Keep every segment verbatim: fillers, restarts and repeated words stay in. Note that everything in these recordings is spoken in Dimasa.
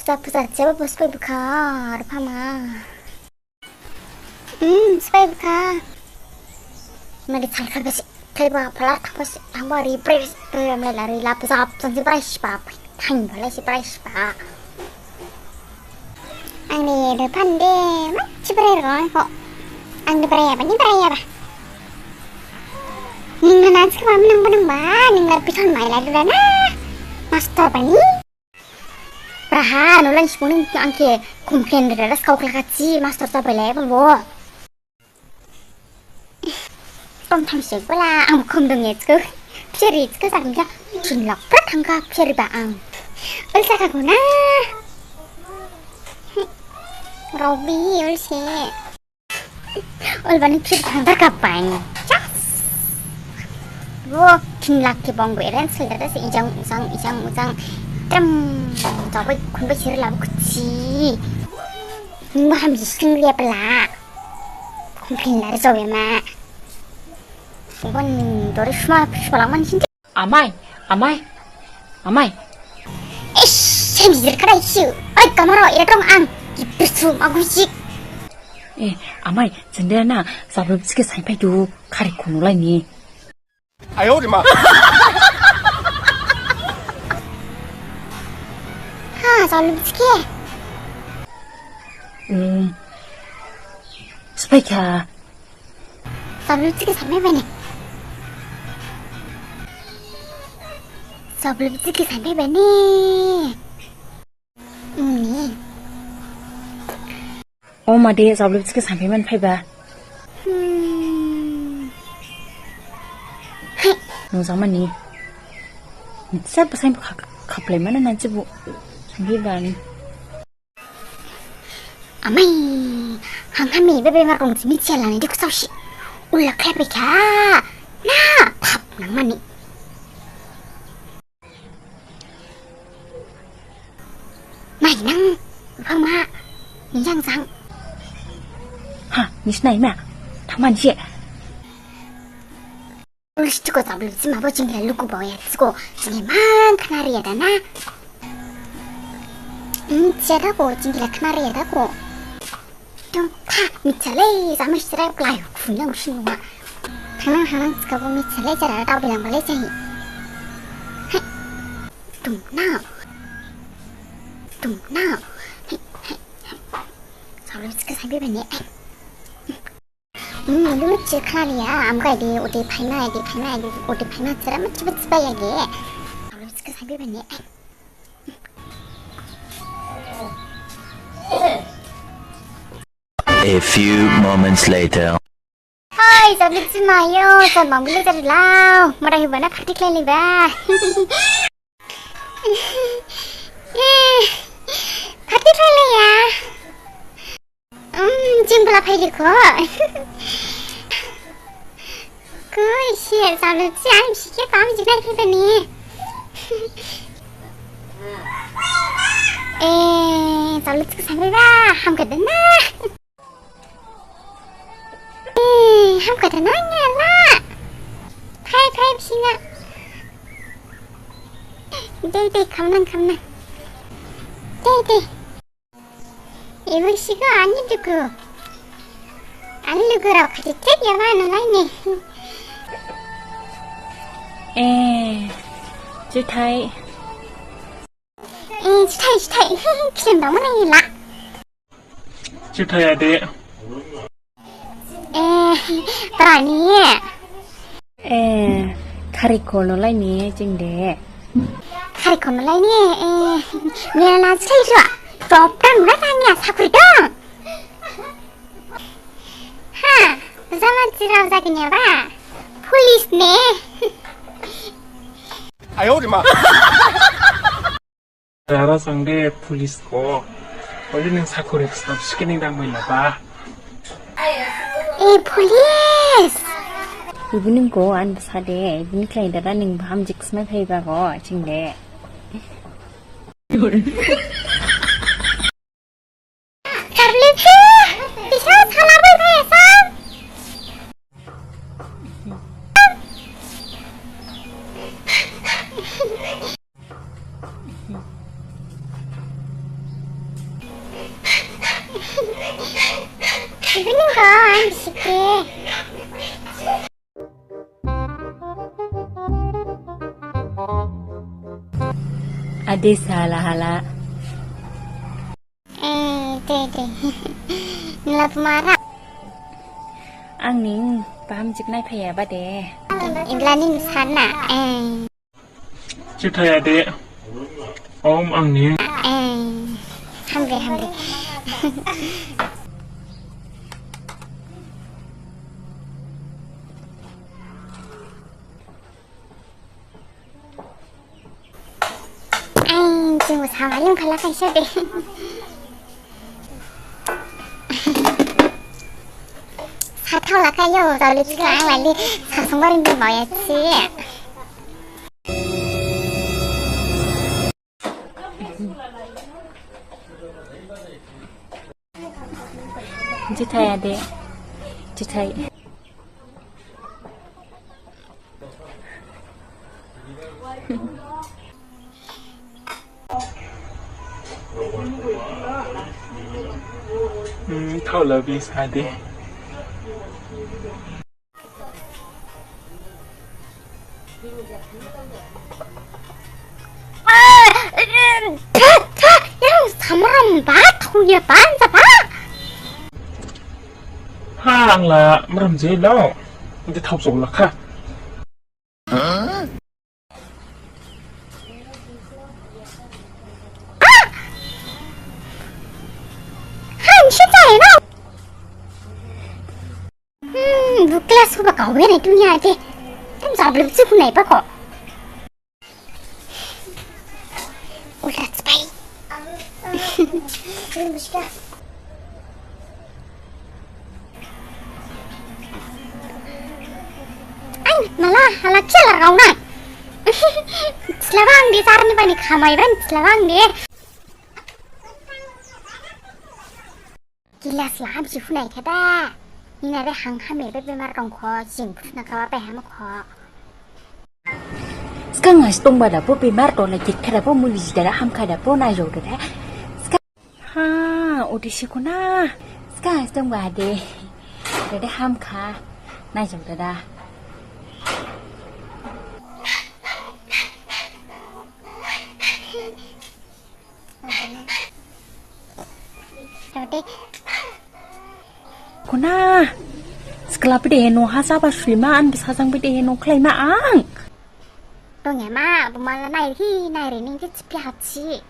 Puja, puja, jeba bo sphai bukha, Rupama. Hmm, sphai bukha. Mari salkha besi, thaiba phala thangba si, thangba ri pres, pre mela ri la puja, puja si prai sipa, thangba lai si prai sipa. Ani Rupande, ma si prai ro ho. Ani prai ba, ni prai ba. Ning na nan sikha ba, nang ba, nang ba, ning la pithon mai la dula na. Master bani. Praha, nolan sipung ning ang khe complain rara skau khlakha si, master sabai lai bo. Tom tham sek bala, ang khum dong ye chko. Pheri chko sakam ja, thin lakh pra thangkha pheri ba ang. Ul sakha guna. Robi, ul se. Ol bani phir thangthar kha bani. Jas. Wo, thin lakh khe bong bo eren sel dada se ijang ujang, ijang ujang. Tem, jabai khunbai sir labu khusi. Ning bo ham jising liya pala. Complain lar jawe ma. Wan dori sma, sma lang man sin. Amai, amai, amai. Eish, sem jir kadai siu. Oi, kamaro, ira tong ang. Ki pisu magusik. Eh, amai, jendena, sablum sike saimpai du, kari kono lai ni. Ayo, di ma. Ha, sablum sike. Hmm. Spai kha. Sablum sike sampai bani. Sablum sike sampai bani. Ini. O made, sablum sike sampai man phaiba. Hmm. Hai. Nung jang mani. Nisa pasang bu khak-, khaplai mana nanti bu. Sampai bani. Amai, hang hami bebe ma rong jimi chala ni dikhu sausi. Ula khe pe kha. Na, thap nang mani. Mai nang, phang ma. Ni jang jang. Ha, ni sinai ma. Thang man si. Ul sitiko sablum si mabo jingla lugu baoya siko jingla man khna riya dana. Hmm, jada ko jingla khna riya da ko. Dong tha, mitsalai sama sitrai plai khun yang sinu ma. Hanang hanang sikabo mitsalai jara dao bilang balai jahi. Hai. Tum nao. Tum nao. Hai, hai, hai. Sablum sika sampai bani. Hmm, lu cik kali ya, am kai di, udi phaima, di phaima, di udi phaima, cera ma cibat cibat ya ge. Lu cik sampai bani. A few moments later. Hai, sablum si mayo, sa bang bile cari lau. Mada hubana party kali ba. Party kali ya. Hmm, jing bela phai likho. Koi sia, sablum si, am si ke pam jinai phai bani. Eh, sablum si sampai ba, ham kada na. Eh, ham kada na nya la. Phai, phai, singa. Dei, dei, khamnang, khamnang. Dei, dei. Ibu siku ani duku. Ani lugu rao khati tek ya ma nulai ni. Eh, juthai. Eh, juthai, juthai. Kilim dong mana ila. Juthai ade. Eh, prani. Eh, khari kono lai ni jing de. Khari kono lai ni, eh, ni la sai sua. Top kan na tanya sakri dong. Ha, zaman sirau jagini ba. Police ne. Ayo di ma. Rara sangde police ko. Oli ning sakuri sab siki ning dang bai laba. Eh, police. Ibu ning ko an basa de, ibu ning klai dada ning baham jik smai phai ba ko, jing de. Karlin he, bisa salah bai phai asam. Evening ko ang sike. Ade sala hala. Eh, de, de. Nila pemara. Ang ning paham jik nai phaya ba de. Inla ning sana. Eh. Juthai ade. Om ang ning. Eh. Hambe, hambe. Ang jing sama yung kala kaisa de. Sathau la kayo, tau li chika ang la li, sasung barin di mau ya si. Juthai ade. Juthai. Hmm, thau la bi sa de. Yang samram ba, thau ya ban sa ba. Ha, ang la mram je lo. Nte thau so la kha. Han shi tai lo. Hmm, bu class ko ba kau ne tu nya de. Tum sa belum sih ku nai pa ko. Ulat spai. Ai, mala, hala cila rau nai. Selawang di sarni bani khamai ban selawang di. Gilas la hamsi phunai khada. Nina re hang hamir be bemar dongkho, jing phuna khawa bai hamkho. Sgang has dongba da bo bemar dong la git khada bo muli jida da ham khada bo naijao da da. Sgang ha, ode sikho na. Sgang has dongba de. Da de ham kha. Naijao da da. Khuna, sikla pede he noh ha saba sulima an bsa jang pede he noh khlaima ang. Dongya ma, bumala nai hi, nai re ning de chipi hachi.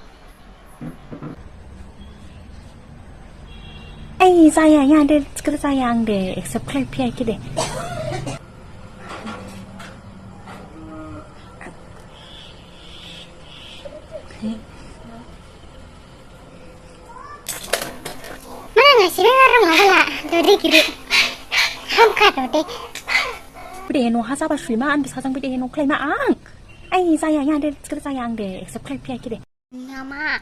Ei, jaya, ya de, sikla jaya ang de, accept khlai phiya khe de. Mana nasi be warung apa la? Dode giri. Hamkha dode. Pede he noh ha saba sulima an bsa jang pede he noh khlaima ang. Ai, jaya, ya de, sikla jaya ang de, accept khlai phiya khe de. Nama.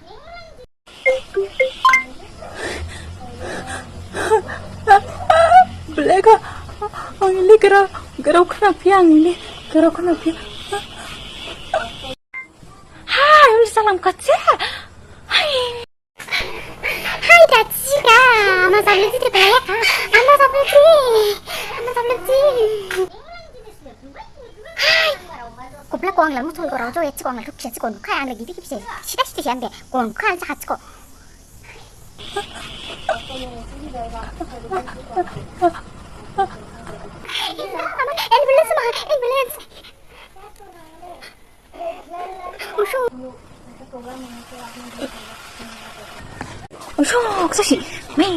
Beleka, ang ili garao, garao khna phiya, ang ili garao khna phiya. Hai, ang salam kache. Hai. Hai, kache ka. Ama salam kache, beleka. Ama salam kache. Ama salam kache. Hai. Kopla ko ang la muthol ko rao jo, ech ko ang la thuk ech ko nukha ang la gidi kipse. Sida sida siam de. Ko nukha ang sa hach ko. Ambulance ma, ambulance. Usho. Usho, kso si. Me.